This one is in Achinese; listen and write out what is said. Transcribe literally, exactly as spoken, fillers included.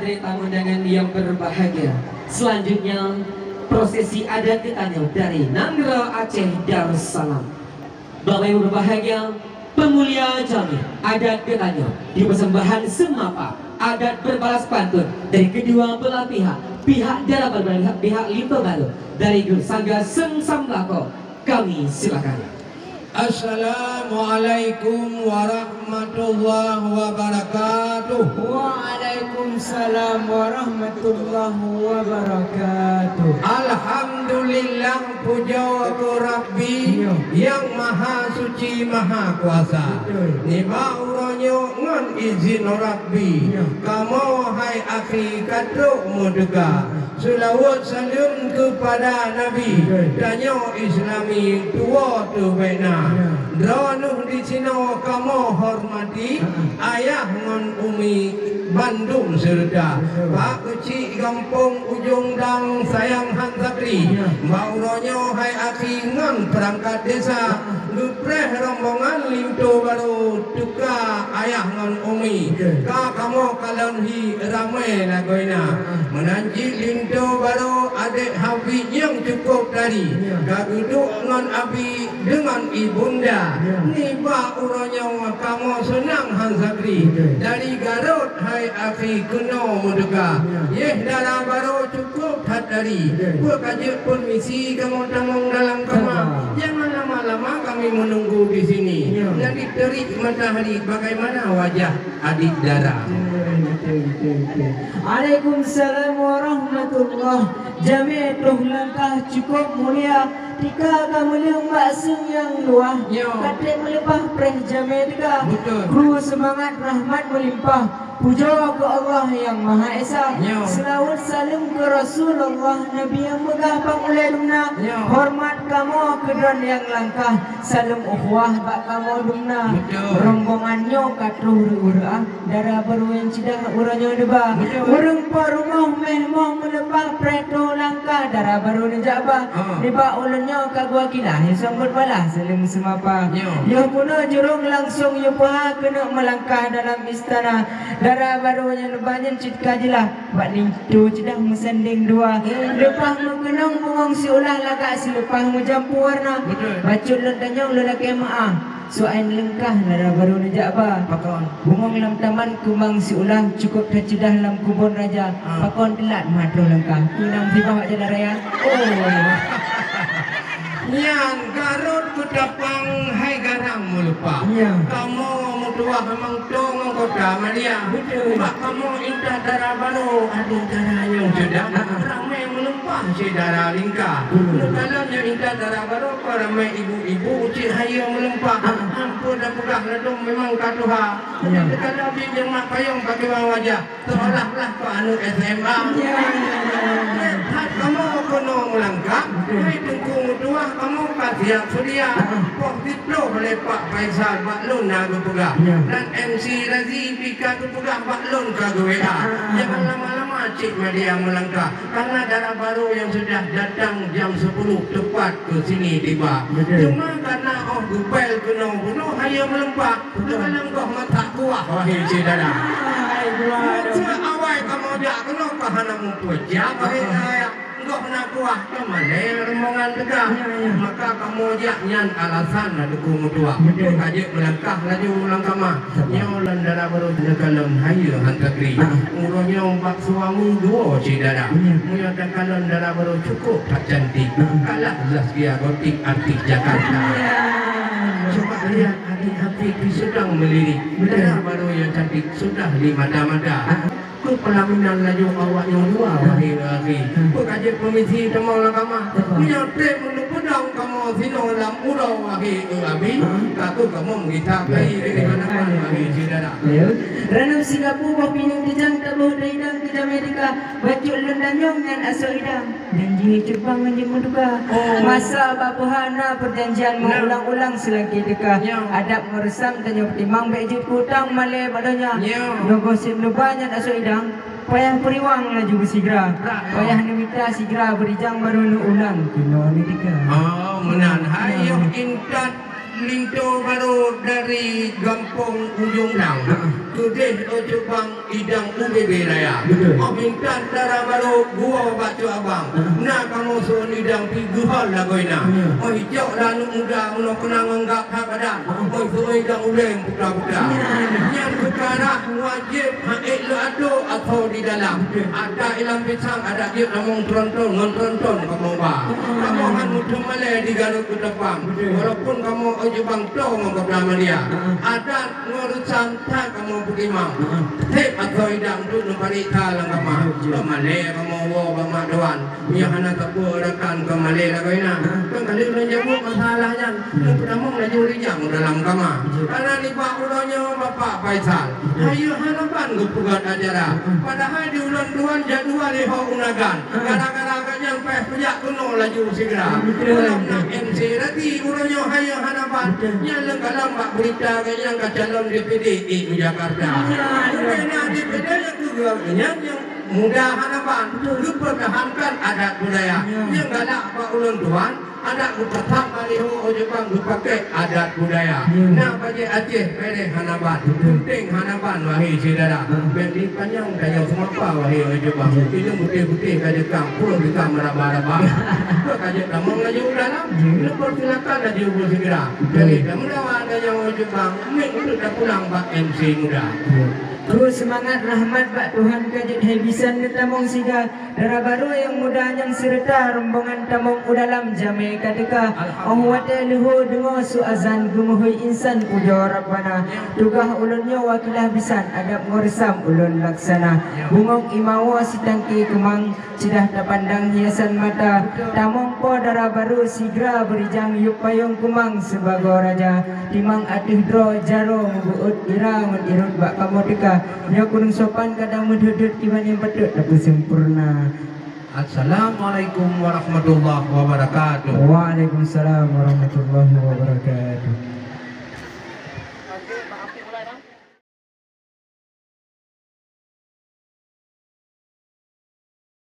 Tamu undangan yang berbahagia, selanjutnya prosesi adat geutanyoe dari Nanggroe Aceh Darussalam. Bapak Ibu berbahagia, pemulia jamé, adat geutanyoe dipersembahkan seumapa adat berbalas pantun dari kedua belah pihak, pihak dara barô, pihak linto barô, dari grup Sangga Seungsang Lakoe. Kami silakan. Assalamualaikum warahmatullahi wabarakatuh. Waalaikumsalam warahmatullahi wabarakatuh. Alhamdulillah, pujoe keu Rabbi, ya, nyang Maha Suci Maha Kuasa. Betul. Nibak uroe nyoe ngon izin Rabbi, ya, kamoe hai akhi ka trok meuteuka. Seulaweuet saleuem keupada Nabi, betul, tanyoe Islami tuwoe teuh bèk na. Ya. Droeneuh disinoe kamoe hormati, ha-ha, ayah ngon umi bandum seureuta. Betul. Pak Keuchik gampông Ujong Dang sayang han sakri. Ya. Bak uroe nyoe hai akhi ngon peurangkat desa, ha-ha, geupreh rombongan linto barô teuka ayah ngon umi. Betul. Ka kamoe kalon hi ramé lagoina. Ha-ha. Meunan cit linto barô adék Habib nyang cukôp tari. Ya. Ka geuduek ngon abi deungon ibunda. Ya. Nibak uroe nyoe kamoe seunang han sakri. Betul. Dari Garot hai akhi keunoe meuteuka. Ya. Yeh dara barô cukôp that tari. Betul. Peue ka jeuet peurmisi kamoe tamong dalam kama. Sabar. Jangan lama-lama kami menunggu di sini. Ya. Jadi terik matahari bagaimana wajah adik dara. Betul, betul, betul, betul. Waalaikumsalam warahmatullah. Jamé troh langkah cukôp mulia. Tika ka meuleueng bak seung nyang luwah. Yo. Ka trép meuleupah preh jamé teuka. Betul. Kru seumangat rahmat meulimpah. Pujoe keu Allah Nyang Maha Esa. Yo. Seulaweuet saleuem keu Rasulullah, Nabi nyang meugah bak ulèe dumna. Yo. Horeumat kamoe keu droen nyang langkah. Saleuem ukhuwah bak kamoe dumna. Betul. Rombongan nyoe ka troh reu'uh reu'ah, dara barô nyang ceudah uroe nyoe neuba. Betul. Ureueng po rumoh méh moh meuleupah preh troh langkah, dara barô neujak ba. Ha. Nibak ulôn nyoe ka geuwakilah, yue sambot balaih saleuem seumapa. Nyoe. Yoh peunoh jurông langsông yue peuhah keuneuk meulangkah dalam istana. Dara barô nyang neuba nyan cit ka jeulaih. Bak linto ceudah meusandéng dua. Leupah meukeunong bungöng siulah lagak sileupah meujampu warna. Betul. Bacut lôn tanyong lôn lakèe meu'ah. Soai leungkah dara barô neujak ba. Pakon? Bungöng lam taman kumbang siulah cukôp that ceudah lam kubon raja. Ah. Pakon teulat meuhat troh leungkah. Meunang sibah bak jalan raya. Oh. Nyan Garot Keutapang hai garam meuleupah. Ya. Kamoe meutuwah memang toe ngon kota Madia. Betul. Bak kamoe intat dara barô, adoh dara nyang ceudah, ah, ah, ramé meuleupah cit dara lingka. Betul. Neukalon nyoe intat dara barô, ramé ibu-ibu cit hayeue meuleupah. Ah, ah. Amphon tapeugah ladôm memang ka tuha. Ya. Neukalon bit jeumat payong paké bang wajah. Seolah-olah kau aneuk S M A. Ya, ya, ya, ya. That kamoe keunoe meulangkah, betul, hai Teungku meutuwah kamoe ka siap seudia. Ha. Poh siplôh lé Pak Faisal bak lôn na geupeugah. Ya. Dan M C Razi pih ka geupeugah bak lôn ka geu-W A. Ha, ha, ha. Jangan lama-lama cit Madia meulangkah. Karena dara barô nyang sudah datang jam sepuluh tepat ke sini tiba. Betul. Cuma karena oh geupèl keunoe bunoe hayeue meuleupah. Betul. Dalam goh mata kuah, wahai syedara. Hai, dua, dua. Masa awai kamoe jak keunoe ka hana mupeue jak, wahai, ah, ah, ayah. Goh na kuah ka malèe rombongan teuka. Ya, ya. Maka kamoe jak nyan alasan na Teungku meutuwah. Betul. Ka jeuet meulangkah laju lam kama. Sabar. Nyoe lôn dara barô neukalon hayeue han sakri. Ah. Uroe nyoe bak suami dua syedara. Ya. Meunyoe takalon dara barô cukôp that cantik. Ah. Kalah Zaskia Gotik artis Jakarta. Ya. Coba lihat Adik Hafiz sedang melirik. Betul. Dara barô nyang cantik sudah di mata-mata. Ah. Keu pelaminan laju awak nyoe dua, ah, wahai akhi. Ah. Peue ka jeuet peumisi tamong lam kama. Betul. Meunyoe trép meuneupeudong kamoe sinoe lam uroe, wahai abi. Ah. Ka keuh kamoe meugisa, ah, kai, ah, di mana-mana, ah, wahai syedara. Ya. Ranup sigapu boh pineung tijang taboh dai dang keu jamé teuka. Bacut lôn tanyong nyan asoe idang. Janji cupang ngon jeuet meutuka. Oh. Masa bak peuhana peujanjian, nah, meuulang-ulang seulangké teuka. Ya. Adab ngon reusam tanyoe peutimang, bèk jeuet keu utang malèe bak donya. Ya. Nyoe goh sép neuba nyan asoe idang, payah peuriwang laju beusigra. Nah. Payah neumita sigra beurijang barô neuulang keunoe neuteuka. Oh, meunan. Hai, ya, yoh intat linto barô dari gampông Ujong Dang. Nah. Keudeh, oh Cut Bang, idang U B B raya. Betul. Oh intan dara barô geuwoe bak Cut Abang. Hmm. Na kamoe seuôn idang pih geuhol lagoina. Hmm. Oh icok laneuk muda meunoe keunong ngon gak that badan. Hmm. Oh seuôn idang uleng puta-puta. Hmm. Nyan peukarah wajéb han ék leuato asoe di dalam. Betul. Adat ilam pisang, adat jeuet tamong tronton ngon tronton kamoe ba. Hmm. Kamoe han meuteumé lé di Garut Keutapang. Betul. Walaupun kamoe, oh Cut Bang, toe ngon Gabra Maria. Hmm. Adat ngon reusam that kamoe peutimang. Heeh. Seb asoe idang tu neupareksa lam kama. Jeuet, jeuet. Keu malée kamoe woe bak mak tuan. Meunyo hana sapeue rakan keu malée lagoina. Heeh. Kan ka lheueh lôn jaweub masalah nyan. Hmm. Neupeutamong laju rijang u dalam kama. Jeuet. Karena nibak uroe nyoe Bapak Faisal, hmm, hayeue hana ban geupeugét acara. Hmm. Padahai di ulôn tuan jadwal lé ho unagan. Gara-gara gobnyan payah peujak keunoe laju sigra. Betul. Ulôn na M C lagi, uroe nyoe hayeue hana ban. Betul. Nyan lôn kalon bak beurita gobnyan ka calon D P D u Jakarta. Ya, ya. Bukan na D P D nyang keugeuh, nyan nyang muda hana ban. Betul. Geupeutahankan adat budaya. Ya. Nyang galak bak ulôn tuan, adat geupasang bak lihô, oh Cut Bang, geupakèk adat budaya. Ya. Na bajèe Aceh, Peureulèe hana ban, gunting hana ban, wahé syedara. Bèk jipanyang tanyoe seumapa, wahé Cut Bang. Ileueng putéh-putéh ka jeukam, pruet jeukam meuraba-raba. Ka jeuet tamong laju u dalam, neupeursilakan laju beuseugeura. Jadi, tameulawan tanyoe Cut Bang, meuet untuk tapulang bak M C muda. Terus seumangat, rahmat bak Tuhan ka jeuet hai bisan neutamong siga. Dara barô nyang muda nyan seureuta rombongan tamong u dalam jamèe ka teuka. Alhamdulillah. Óh watèe leuhô deungö su azan geumeuhôi insan pujoe Rabbana. Ya. Tugaih ulôn nyoe wakilah bisan, adab ngon reusam ulôn laksana. Ya. Bungöng imawoe sitangké keumang, sidah tapandang hiasan mata. Betul. Tamong po dara barô sigra beurijang yub payông keumang sibagoe raja. Timang ateueh droe jaroe meubeuet ira ngon irot bak kamoe teuka. Nyoe kureueng sopan kadang meudhôt-dhôt kiban nyang patôt tapeuseumpurna. Assalamualaikum warahmatullahi wabarakatuh. Waalaikumsalam warahmatullahi wabarakatuh.